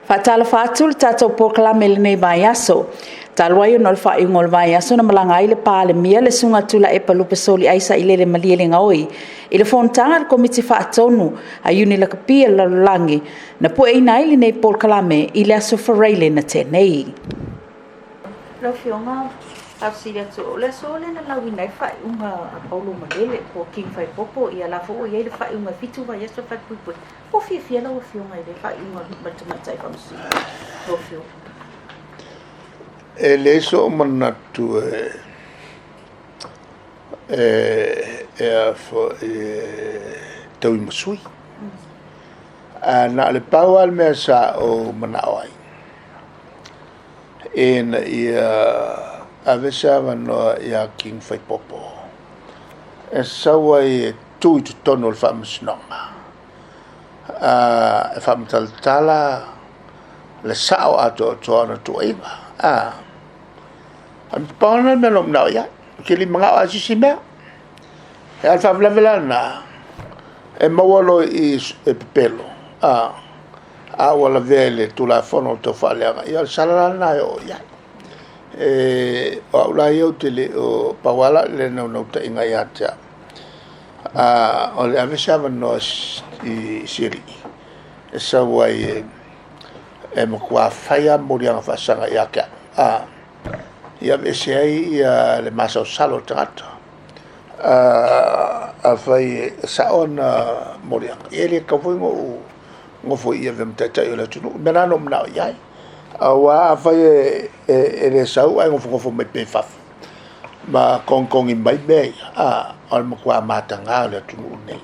Faatalofa atu le tatou polokalame i lenei vaiaso. Talu ai ona o le faaiuga o le vaiaso na malaga ai le Palemia, le Susuga Tuilaepa Lupesoli Sailele Malielegaoi i le fonotaga a le Komiti Faatonu a Iuni Lakapi a le Lalolagi, na pueina ai lenei polokalame i le aso Faraile na tea nei. Lau Afioga, faafesili atu, o le aso lea na lauina ai le faaiuga a Paulo Malele po o King Faipopo, ia la foi ua i ai le faaiuga e 7 vaiaso le falepuipui. Ua fiafia lau Afioga i le faaiuga ma le Tamaitai Faamasino, lau Afioga? E leai sou manatu e taui ma sui. Ae na o le pau lava le mea sa ou manao ai, ina ia ave se avanoa ia King Faipopo e sau ai e tu i totonu o le Faamasinoga e faamatalatala le sao atoatoa o ana tuuaiga. Pau lena o le mea na ou manao i ai, ou te le i manao lava i se isi mea. A o le faalavelave la lena, e maua loa i i e pepelo, a ua lavea i le Tulafono Tau Faaoleaga, ia o le sala la lena e oo i ai. O au la ia ou te le o, pau lava le naunautaiga ia te au, o le ave se avanoa i si alii e sau ai e matua fai lava moliaga faasaga ia te au, ia aveese ai le masalosalo o le tagata. Afai e sao ana moliaga, ia e le tatau foi ona ou nofo i i e avea ma taitai o le atunuu. O le mea lena na ou manao i ai. Aua afai e le sau ae nofonofo mai pea i fafo ma togitogi mai mea ia, o le matua mataga o le atunuu lenei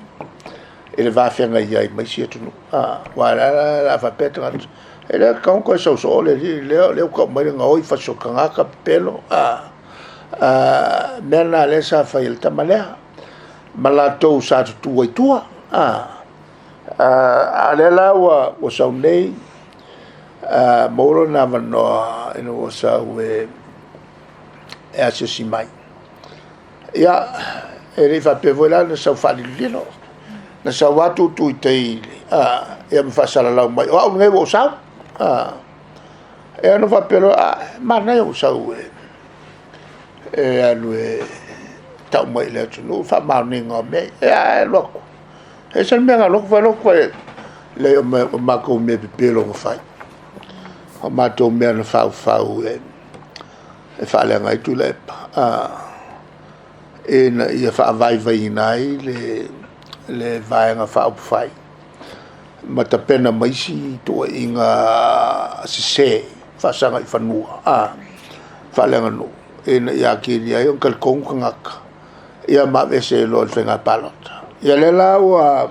i le va feagai ai ma isi atunuu. Aua o le a la faapea tagata, e le tatau ona toe sau soo le alii lea, o lea ua tau mai le gaoi, fasioti tagata, pepelo. Mea na lea sa fai e le tama lea ma latou sa tutu ai tua. A o lea la ua sau nei, maua lona avanoa ina ua sau e asiasi mai. Ia, e le i faapea foi la na sau faalilolilo, na sau lava tutu i tai, ia ma faasalalau mai, o au lenei ua ou sau. Ia ona faapea loa, a, manaia ua sau e alu e tau mai i le atunuu le faamaoniga o mea ia. Ae alu atu, e ese le mea na alu atu fai loa, leai o matou mea pepelo na fai. O matou mea na faufau e faaleaga ai Tuilaepa, ina ia faavaivaiina ai le Vaega Faaupufai ma tapena ma isi tuuaiga sese faasaga i fanua faaleaganuu, ina ia atili ai ona talitonu tagata ia ma aveese ai loa i le faiga palota. Ia lea la ua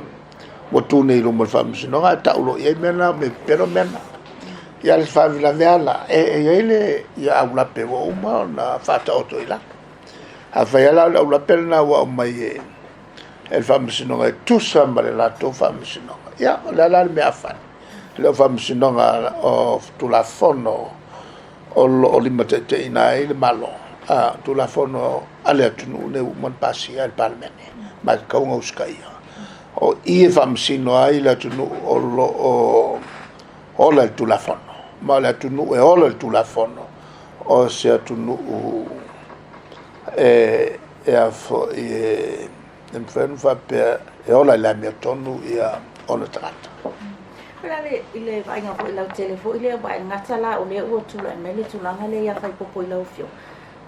tu nei i luma o le Faamasinoga ae tau loa i ai mea na, o mea pepelo mea na. Ia le faalavelave lava la, e i ai le aulape ua uma ona faataoto i lalo. Afai lava la o le aulape lena ua aumai e le Faamasinoga e tusa ma le latou Faamasinoga, ia o le a la le mea a fai? E le o Faamasinoga o Tulafono o lo o limataitaiina ai le Malo, Tulafono a le atunuu lea ua uma ona pasia e le Palemene, ma e tatau ona usitaia. O i e faamasino ai le atunuu o lo o ola i le Tulafono, ma o le atunuu e ola i le Tulafono, o se atunuu e e mafai ona faapea e ola i le amiotonu ia ona tagata. O le a le, i le vaaiga foi lautele foi lea, aua e gata la o lea ua tulai mai le tulaga lea ia Faipopo i lau Afioga,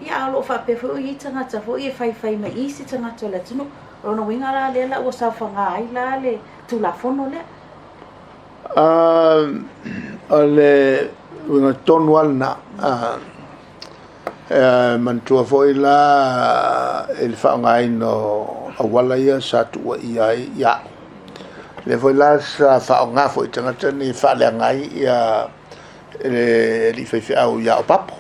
ia a o lo o faapea foi o i ai tagata foi e faifai mai i isi tagata o le atunuu. O lona uiga la lea la ua saofaga ai la le Tulafono lea. O le uiga tonu lava lena. E manatua foi la i le faaaogaina o auala ia sa tuuaia ai ia au. Lea foi la sa faaaoga foi e tagata nei e faaleaga ai ia le alii faifeau ia Opapo.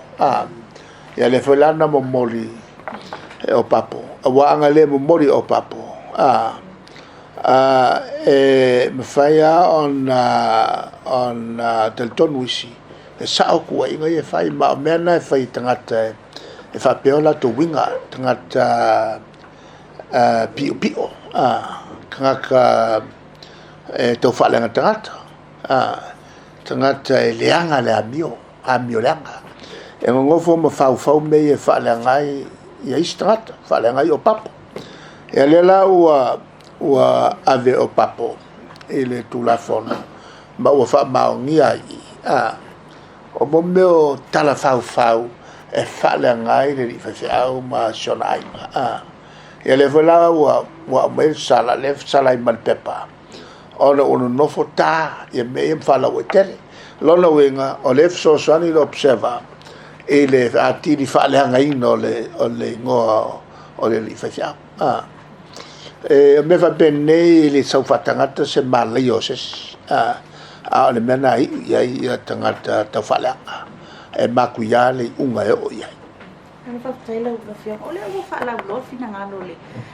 Ia lea foi la na momoli e Opapo. Aua a na le momoli e Opapo, e mafai lava ona talitonu isi e sao tuuaiga ia e fai, ma o mea na e fai e tagata e faapea o latou uiga, tagata piopio, tagata e tau faaleaga tagata. tagata e leaga le amio, amio leaga. E gogofo ma faufau mea ia e faaleaga ai ia isi tagata, faaleaga ai Opapo. Ia lea la ua ave Opapo i le Tulafono ma ua faamaonia ai i i. O mo mea o tala faufau e faaleaga ai le alii faifeau ma si ona aiga. Ia lea foi la ua aumai le sala, lea e sala ai ma le pepa, ona ua nonofo ta ia mea ia ma faalauaitele. O lona uiga, o lea e fesoasoani le Observer i le atili faaleagaina o le igoa o le alii faifeau. O mea faapenei e le sau faatagata se malaia o se isi, a o le mea na iu i ai ia tagata taufaaleaga, e matuia le iuga e oo i ai. Faafetai lau Afioga. O lea ua faalauiloa le finagalo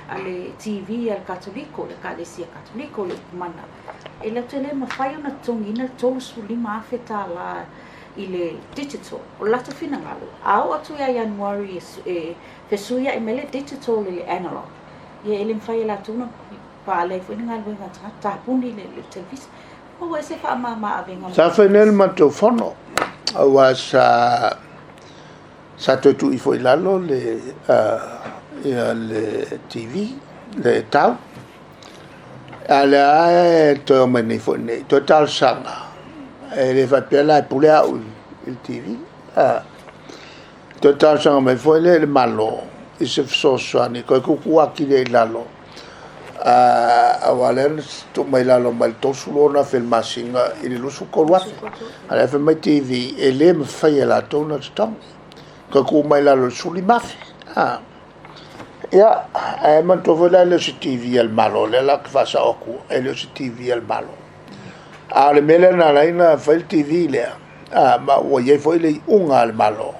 a le TV a le Katoliko, le Ekalesia Katoliko, le Upumana. E latou te le mafai ona totogiina le $35,000 i le digital. O le latou finagalo, a oo atu ia Ianuari e fesuiai mai le digital i le analog, ia e le mafai e latou ona paale ai foi ni galuega a tagata, tapuni le televisa. Ua ese faamama avega. Sa fai nei le matou fono, aua sa toe tuu ifo i lalo le le TV, le tau. A o lea e toe omai nei foi nei, toe talosaga, e le faapea la e pule au i le TV. Toe talosaga mai foi lea i le Malo i se fesoasoani, toe tuutuu atili ai i lalo, aua o lea na tuu mai i lalo mai le $36,000 i le masina i le $23,000. A o lea e fai mai TV e le mafai e latou ona totogi. Toe tuu mai i lalo i le $15,000. Ia, ae manatua foi la e le o se TV a le Malo, lea la ou te faasao atu, e le o se TV a le Malo. A o le mea lea na ala ai ona fai le TV lea, ma ua i ai foi le iuga a le Malo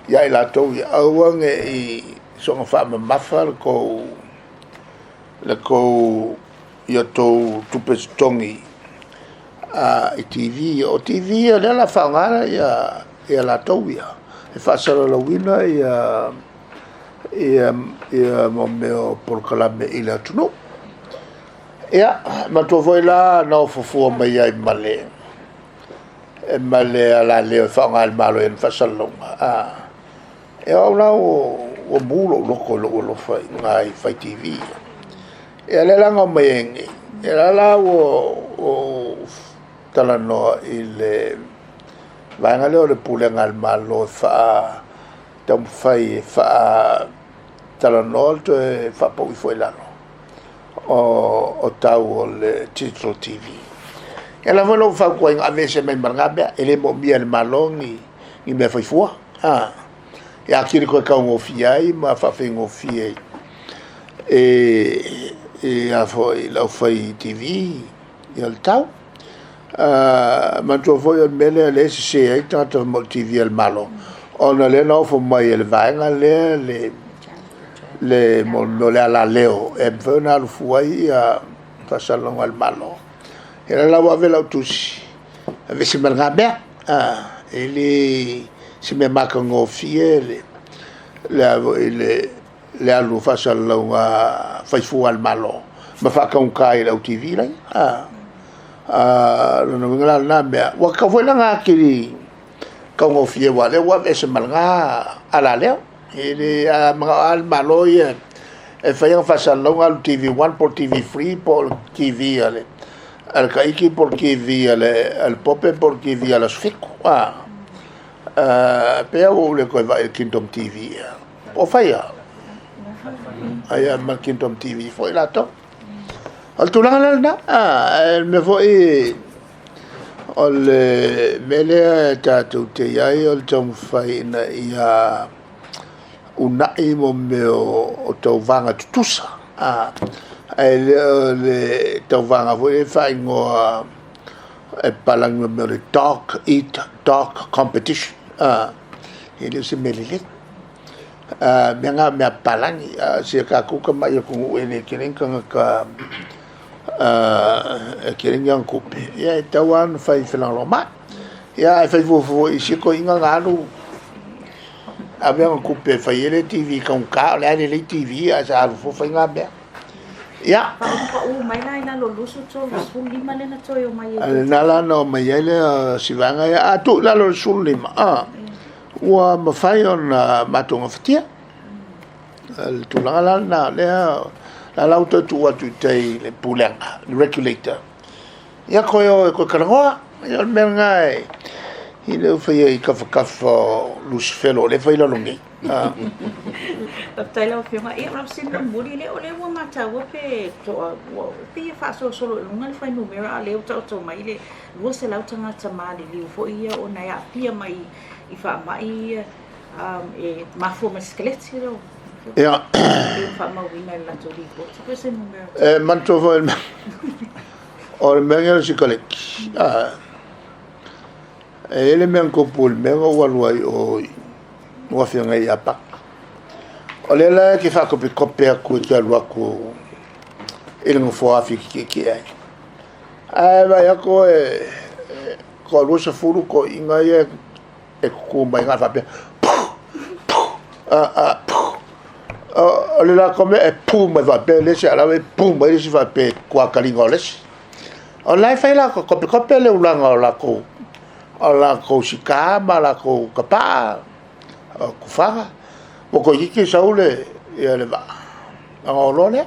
ia i latou ia, aua ne i soona faamamafa le tou ia tou tupe totogi i TV. O TV o lea o le a faaaoga ia latou ia e faasalalauina ia mo mea o polokalame i le atunuu. Ia, manatua foi la na ofo fua mai ai ma le alaleo e faaaoga e le Malo i ana faasalalauga. E o au la ua mu lou loto i lou alofa i nai fai TV. Ia lea la na omai ai nei, ia la ua talanoa i le vaega lea o le pulega a le Malo e taumafai e faatalanoa le toe faapau ifo i lalo o tau o le digital TV. Ia la foi lou fautuaina aveese mai ma lena mea, e le moomia e le Malo ni mea faifua. Ia atili toe taugofie ai ma faafaigofie i a foi le aufai TV ia le tau. Manatua foi o le mea lea o lea e sese ai tagata mo le TV a le Malo, ona lea na ofo mai e le vaega lea le mo le alaleo e mafai ona alu fua ai ia faasalalauga a le Malo. Ia la ua ave lau tusi, aveese ma lena mea. E le se mea matagofie le alu o faasalalauga faifua a le Malo ma faataugata ai e le au TV laia. Lona uiga la lena mea, ua tatau foi la ona atili taugofie, aua o lea ua aveese ma lena alaleo. E le a manao lava le Malo ia e fai ana faasalalauga alu TV1 po o le TV3 po o le TV a le Taiti po o le TV a le Pope po o le TV a le Aso Fitu. Pei lava ua ou le toe vaai i le Kingdom TV. Po o fai lava? Aia ma le Kingdom TV foi latou. O le tulaga la lena, le mea foi o le mea lea e tatou te i ai o le taumafai ina ia uunai mo mea o tauvaga tutusa. Ae le o le tauvaga foi lea e faaigoa e palagi ma mea o le dog eat dog competition. E le o se mea lelei. Mea na mea palagi. Si a tatou tamai atunuu e le tele ni tagata e tele ni ana tupe, ia e tatau lava ona fai felagolagomai. Ia ae fai fuafua i isi toeaiina na alu ave ana tupe e fai ai le TV taugata, o lea lava e lelei TV ae sa alu fua fai na mea. Ia. Pa'u mai la i lalo o le 20 35 lea na toe omai ai. Lena la na omai ai lea si vaega ia. A tuu i lalo o le 15, a, ua mafai ona matou gafatia. Le tulaga la lena, lea la la ua toe tuu atu i tai i le pulega, le regulator. Ia toe o e toe talanoa. Ia o le mea lena e le o faia i tafatafa o Lusifelo o lea e fai i lalo nei. Faafetai lau Afioga. Ia o lau fesili mulimuli lea, o lea ua mataua pe toa, ua pei e faasolosolo i luga le fuainumera a o lea ua taoto mai le 200 tagata maliliu foi ia ona e aafia mai i faamai ia e mafua mai i sikaleti lau Afioga. Ia. Pei ona faamauina i le latou lipoti po o se numera. E manatua foi o le mea lenei o le sikaleti, e i ai le mea na tupu i le mea na ou alu ai i o i lou afioaga i Iapani. O lea la e te faatopetope atu e te alu atu i le nofoa afi e te tietie ai. Ae vaai atu e toalua sefulu toeaiina ia e tutu mai na faapea o le latou mea e pu mai faapea le isi a o la e pu mai le isi faapea i tuataliga o le isi. O la e fai latou topetope le ulaga o latou sika ma latou tapaa, o tufaga, ua toeitiiti sau le vaa ona oloa lea.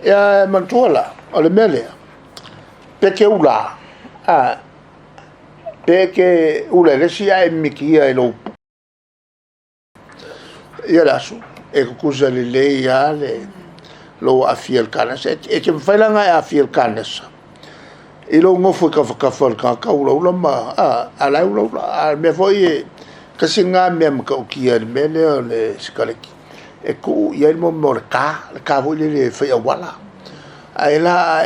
Ia e manatua la, o le mea lea, pe te ula, pe te ula i le isi ae mimikia i lou ia le aso, e tutusa lelei lava le lou aafia i le kanesa. E te mafai la ona e aafia i le kanesa i lou nofo i tafatafa o le tagata ulaula ma, a o la e ulaula. A o le mea foi e tasi lena mea matautia i le mea lea o le sikaleti, e tuu i ai le mea o le ta, le ta foi lele fai auala. Ae la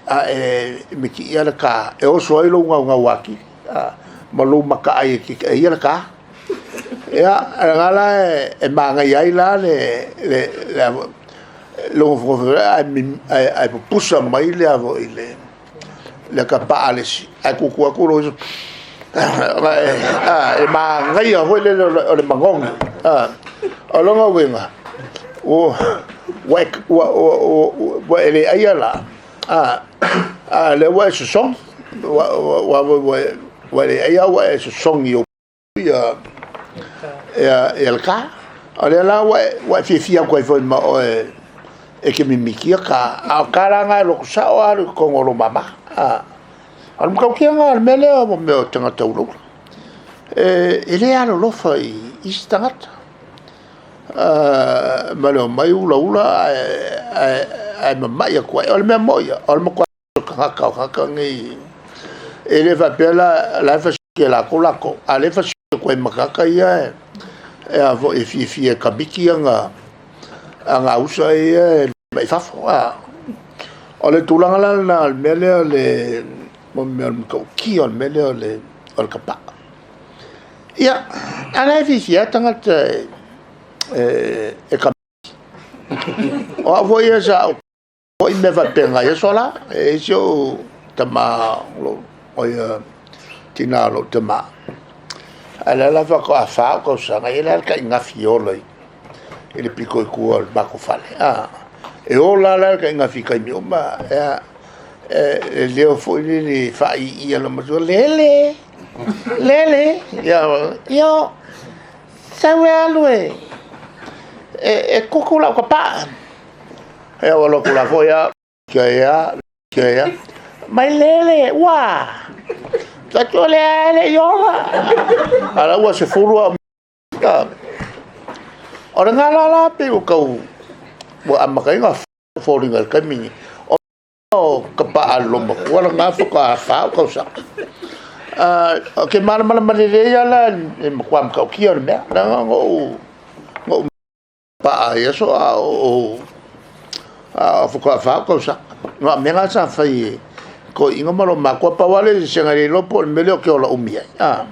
a e mitiia le ta, e oso ai lou naunau atili ma lou mataai e ia le ta. Ia, o lena la e manaia ai la le lou nofonofo ae pupusa mai le tapaa a le isi, ae tutu atu lou uso, e manaia foi lele o le manogi. O lona uiga, ua e le aia la, a o lea ua e sosogi, ua e le aia ua e sosogi ia le ta. O lea la ua e fiafia atu ai foi ma oe e te mimikia ta, a o ta la na e alu atu sao lava alu i totonu o lou mama. O le matautia lena o le mea lea o mea o tagata ulaula. E le alolofa i isi tagata. Ma le omai ulaula ae mamai atu ai. O le mea moi ia, o le matua tagata o tagata nei. E le faapea la, la e fasioti e latou latou, a o lea e fasioti atu ai ma tagata ia e a foi e fiafia e kamiti aga gausa ia e mai fafo. O le tulaga la lena o le mea lea o le mea o le matautia o le mea lea o le tapaa. Ia, a o la e fiafia lava tagata e kamiti. O au foi ia sa ou foi mea faapena i aso la, e i ai si ou tama o ia tina o lou tama. A o lea la faatoa 4 ou tausaga, e i ai la le tainafi e ola i le pito i tua o le matou fale. E ola la le tainafi i taimi uma. E leo foi lele faaiia lona matua, Lele, Lele, ia, sau e alu e kuku lau tapaa. Ia ua alu atu la foi a, ia, ia, mai Lele, ua, tatu o lea e le i ola. A la ua 10 au. O le gala la pei ua tau, ua amata ai ona foliga i le taimi lenei. O tapaa a le loomatua lena faatoa 4 ou tausaga. Ou te malamalama lelei lava la i le matua matautia o le mea. Leaga na ou paa i aso a o faatoa 4 ou tausaga. Na o mea na sa fai e toeaiina ma loomatua. Pau lava le eseesega e le iloa po o le mea lea ou te ola umi ai.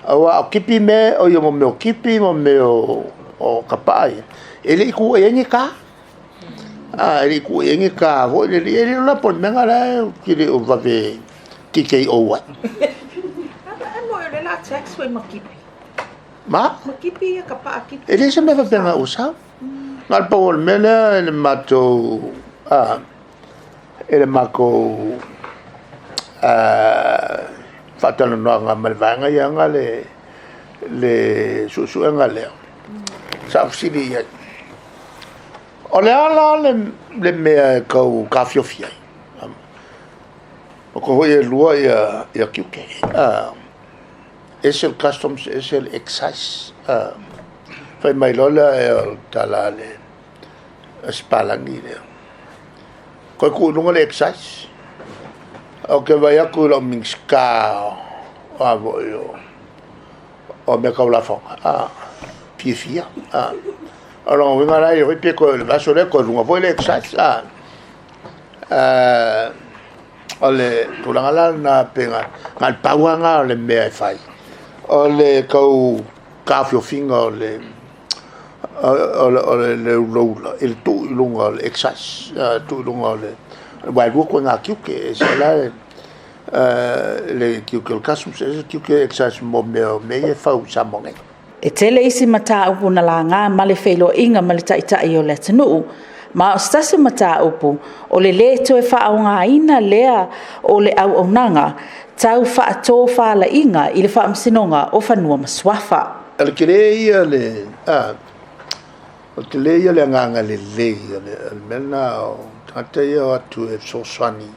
Aua o kipi mea, o ia mea o kipi ma mea o tapaa ia, e le i tuua i ai ni ta. E le i tuua i ai ni ta foi lele. E le iloa la po o le mea lena la ou te le o vave TKO ai. Ae mo o le la tax foi ma kipi. Ma? Ma kipi ia ka paa kipi. E le se mea faapena ua sau. Na o le pau o le mea lea i le matou i le matou faatalanoaga ma le vaega ia ana le suesuega lea sa ou fesili i ai. O le a la le mea e tau taofiofi ai? Manatua foi e 2 tiute, ese le customs ese le excise. Fai mai loa lea o le tala a le si palagi lea, toe tuu i luga le excise. Ou te vaai atu i lau Minisita o mea tau lafoga, fiafia. O lona uiga la e iloa foi pe toe o le vaiaso lea toe luga foi le excise. O le tulaga la lena, pei na o le pau lava lena o le mea e fai, o le tau taofiofiga o le ulaula i le tuu i luga o le excise, tuu i luga o le... aua e 2 ituaiga tiute, e ese la le tiute o le customs, ese le tiute excise mo mea ia e fau i Samoa nei. E tele isi mataupu na laga ma le feiloaiga ma le Taitai o le atunuu, ma o se tasi o mataupu o le lē toe faaaogaina lea o le auaunaga tau faatofalaiga i le Faamasinoga o Fanua ma Suafa. O le tele ia o le tele ia o le agaga lelei o le mea lena o tagata ia o atu e fesoasoani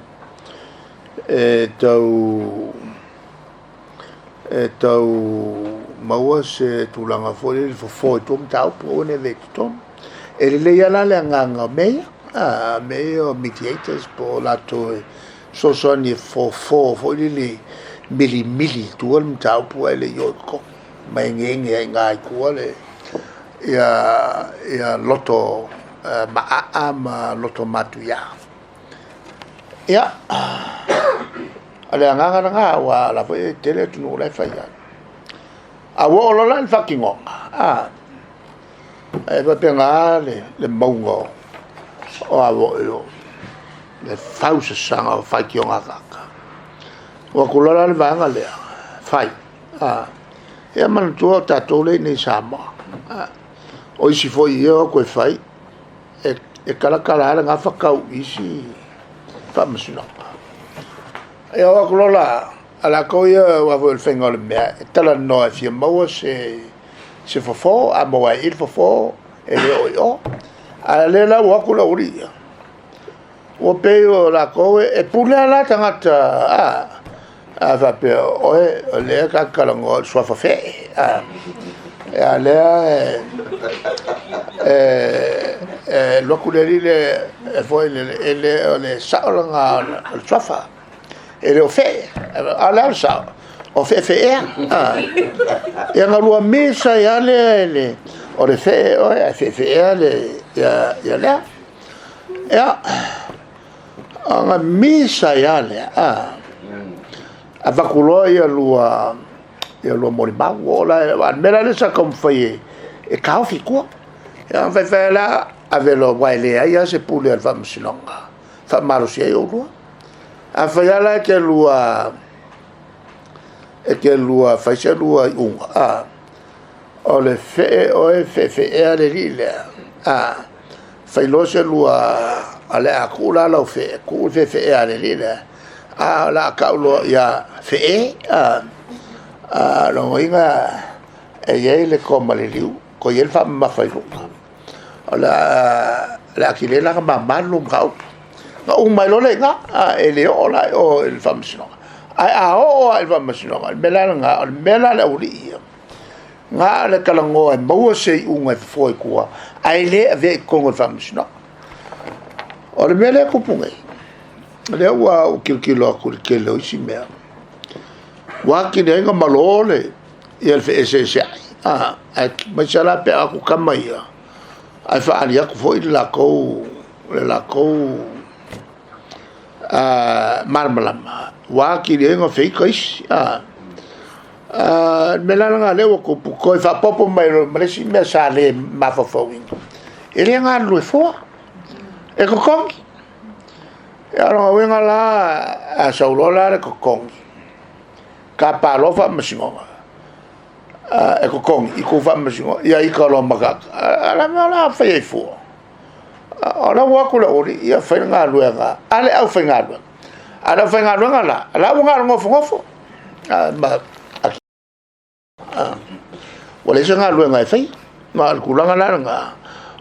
e tau maua se tulaga foi lele e fofo i tua mataupu aua ne i avea i totonu. E lelei lava la le agaga o mea ia, mea ia o mediators po o latou e fesoasoani e fofo foi lele, milimili i tua le mataupu ae le i oo i totonu, ma egeage ai i ina i tua ia loto maaa ma loto matuia. Ia, o le agaga lena, aua o la foi e tele atunuu o la e fai ai. A ua oo loa la i le faatinoga, e faapena le mauga o le fausasaga o faitioga a tagata. Ua o atu loa la le vaega lea fai, ia manatua o tatou lea e i inei i Samoa. O isi foi ia e o atu e fai, e tala tala lava le gafa tau i isi faamasinoga. Ia oo atu loa la, a latou ia aua foi o le faiga o le mea, e talanoa e fia maua se fofo, a maua lava i i le fofo, e le oo i o. A o lea la ua o atu le aualii ia, ua pei o latou e pule lava la tagata, a faapea o oe o lea ta te talanoa i le suafa Fee, a o lea e alu atu le alii lea e foi lele, e le o le sao lena o le suafa, e le o Fee. A o le a le sao? O Feefeea. Ia ona lua misa ai lava lea, o le Fee oe ae Feefeea lea. Ia, ona misa ai lava lea, avatu loa lua molimau. Ua oo la, aua o le mea la lea sa taumafai e taofi i tua. Ia ona fai fai lava la ave loa, aua e leai lava se pule a le Faamasinoga e faamalosi ai oulua. Afai lava la e te lua fai se lua iuga, o le fee oe feefeea le alii lea, fai loa se lua, o le a tuu la lau fee, tuu le feefeea a le alii lea, ae o le a tau loa ia fee, o lona uiga e i ai le toa ma le liu, toe i ai le faamamafa i luga. O le a tele ai la ona mama le lua mataupu. Ona uma ai loa lea i ina, e le oo la i o i le Faamasinoga. Ae a oo lava i le Faamasinoga, o le mea la lena, o le mea la a le aualii ia, na o le talanoa e maua se iuga e fofo i tua, ae le avea i totonu o le Faamasinoga. O le mea lea e tupu nei, o lea ua ou tilotilo atu i le tele o isi mea, ua atili ai ona malo le feeseeseai, aemaise lava la pe a o atu tama ia, ae faaali atu foi le latou malamalama, ua atili ai ona feita isi. O le mea la lena o lea ua tupu, toe faaopoopo mai loa ma le isi mea sa le mafaufauina, e le galulue fua, e totogi. Ia o lona uiga la, a sau loa la le totogi, tapa loa faamasinoga, e totogi i tou faamasinoga, ia ita loa ma tagata. A o le a le mea o le a fai ai fua? O la ua o atu le aualii ia fai le galuega a le aufaigaluega, a o le aufaigaluega la, o la ua na o le nofonofo, ma ua leai se galuega e faia. Ma o le tulaga la lena,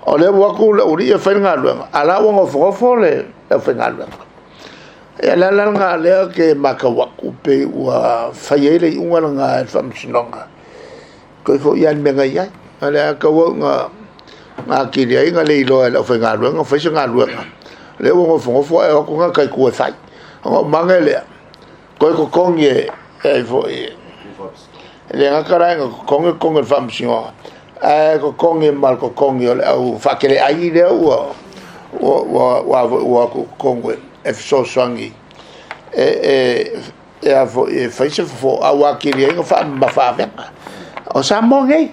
o lea ua o atu le aualii ia fai le galuega, a o la ua nofonofo le aufaigaluega. Ia o le ala lena o lea ou te matau atu pei ua fai ai le iuga lena e le Faamasinoga, toe foi lava i le mea na i ai. O lea lava tauau ina atili ai ona le iloa e le aufaigaluega ona fai se galuega, o lea ua nofonofo ae o atu gata i tua e fai. Ona ou mage lea, toe totogi e le gata la ina totogi le totogi o le Faamasinoga, ae totogi ma le totogi o le au faateleai lea ua o atu i totonu e fesoasoani e fai se fofo, a ua atili ai ona faamamafa avega. O Samoa nei,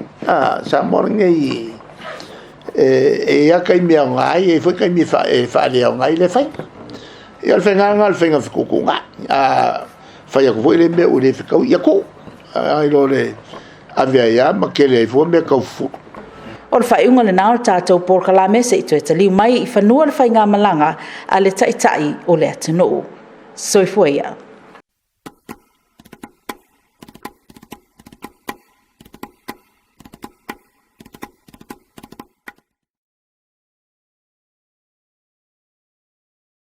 Samoa nei e i ai lava taimi e aoga ai, e i ai foi taimi e faaleaoga ai lea faiga. Ia o le faiga lava lena o le faiga fetuutuunai, a fai atu foi lea mea ua le fetaui, ia tuu, ae i lo le ave ai lava ma tele ai fua mea tau fufulu. O le faaiuga lena o le tatou polokalame, se i toe taliu mai i fanua le faigamalaga a le Taitai o le atunuu. Soifua ia.